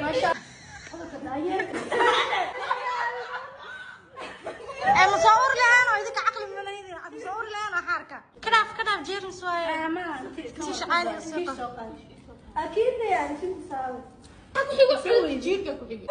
Maasha. Ee, ma soo uri lahaan oo idinka caqli ma leydin, ma soo uri lahaan oo xaarka ka dhaaf, ka dhaaf, jeermis waaye. Tiisha caadi u soo qaad. أكيد يعني شو تساوي؟ Jiirka ku xiga.